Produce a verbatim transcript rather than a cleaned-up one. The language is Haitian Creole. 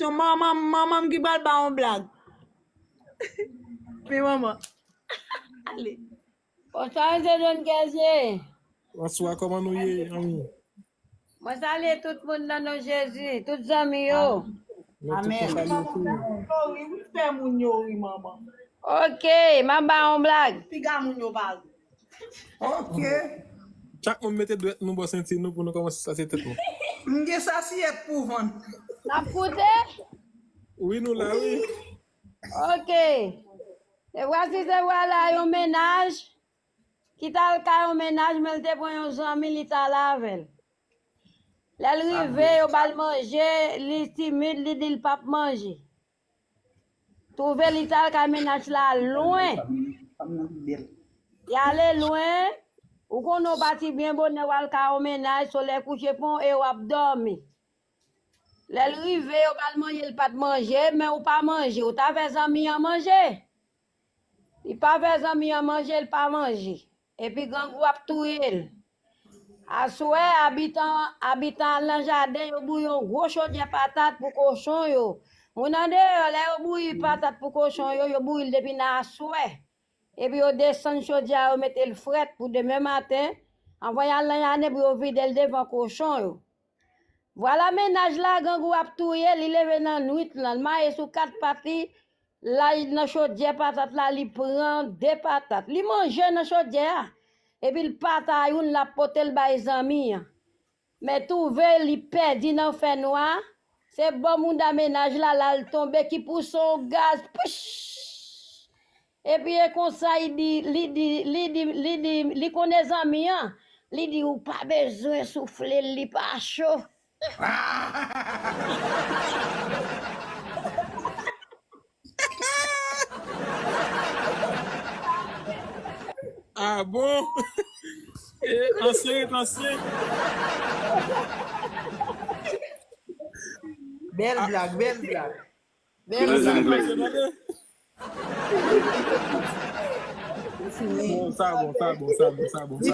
Manman, manman m ki pral ba yon blag. Men manman. Ale. Bonswa, mesye John Kezie. Bonswa, kòman nou ye, zanmi? Mwen salye tout moun nan non Jezi, tout zanmi yo. Nou tout nou salye tou. Yo ri, wi, fè moun yo ri, manman. Ok, m ap ba yon blag. Piga moun yo pa ri. Ok. Chak moun mete dwèt nou bò senti nou pou nou kòmanse sasye tèt nou. M gen sasiyèt pou vann. N ap koute? Wi, nou la, wi. Ok. Se vwasi, se vwala, yon mennaj ki t al kay yon mennaj, men l te pran yon zanmi, li t al avè l. Lè l rive, yo ba l manje, li timid, li di l p ap manje. Twouve li t al kay mennaj la lwen. Li ale lwen, ou konnen w pati byen bonè, w al kay yon mennaj, solèy kouche pon e w ap dòmi. Lè l rive, yo ba l manje, l pa t manje, men ou pa manje, ou ta fè zanmi an manje. Li pa fè zanmi an manje, li pa manje. Epi grangou ap touye l. Aswè, abitan, abitan al nan jaden, yo bouyi yon gwo chodyè patat pou kochon yo. Moun andeyò, lè yo bouyi patat pou kochon yo, yo bouyi l depi nan aswè. Epi yo desann chodyè a, yo mete l frèt pou demen maten, anvan y al nan jaden pou yo vide l devan kochon yo. Vwala mennaj la, grangou ap touye, li leve nan nwit lan, l mache sou kat pat li, l al nan chodyè patat la, li pran de patat. Li manje nan chodyè a, epi l pata youn, l ap pote l bay zanmi an. Men twouve li pèdi nan fènwa, se bò mouda mennaj la, l al tonbe ki pouse yon gaz, pich! Epi e konsa li di, li di, li di, li di, li konnen zanmi an. Li di, ou pa bezwen soufle l, li pa cho. Ah bon? E, ansyen ret ansyen. Bèl blag, bèl blag. Bèl blag. Bon, sa bon, sa bon, sa bon, sa bon, sa